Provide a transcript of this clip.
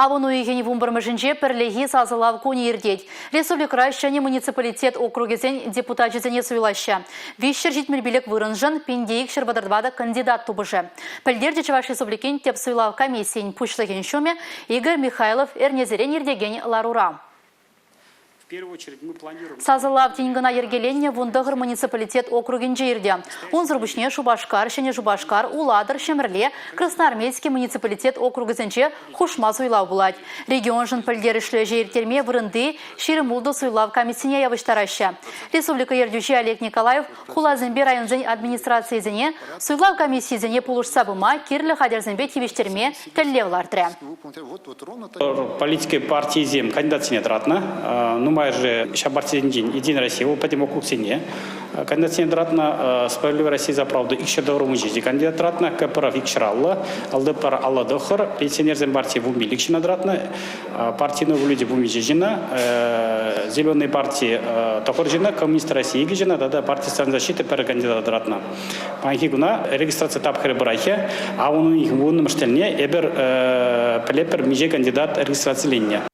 Авӑн уйӑхӗн вунпӗрмӗшӗнче пӗрлехи сасӑлав кунӗ иртет. Республикӑра ҫӗнӗ муниципалитет округӗсен депутачӗсене суйлаҫҫӗ. 375 вырӑншӑн 1234 кандидат тупӑшӗ. Пӗлтерчӗ Чӑваш Республикин Тӗп суйлав комиссийӗн пуҫлӑхӗн ҫумӗ Игорь Михайлов эрнесерен иртекен ларура. Сасӑлав тин кӑна йӗркеленнӗ 19 муниципалитет округӗнче иртӗ. Унсӑр пуҫне Шупашкар, Ҫӗнӗ Шупашкар, Улатӑр, Ҫӗмӗрле, Красноармейски муниципалитет округӗсенче хушма суйлав пулать. Регионшӑн пӗлтерӗшлӗ ӗҫе ирттерме вырӑнти 26 суйлав комиссине явӑҫтараҫҫӗ. Республика ертӳҫи Олег Николаев хуласемпе районсен администрацийӗсене суйлав комиссийӗсене пулӑшса пыма кирлӗ хатӗрсемпе тивӗҫтерме тӗллев лартрӗ. Политика партийӗсем кандидатсене тӑратнӑ. Нумайӑшӗ ҫав партисенчен Единая Россия вӑл пӗтӗм округсене кандидатсене тӑратнӑ. Справедливая Россия за правду 297 кандидат тӑратнӑ. КПРФ 250, ЛДПР 59, Пенсионерсен партийӗ 15 ҫынна тӑратнӑ. Парти Новые люди 13 ҫынна, Зеленые партии 9 ҫынна, Коммунист России 2 ҫынна тата Парти социальной пӗр кандидата тӑратнӑ. Паянхи куна регистраци тапхӑрӗ пыраҫҫӗ, а унӑн вуннӑмӗш тӗлне эпир пӗлетпӗр миҫе кандидат регистрациленнӗ.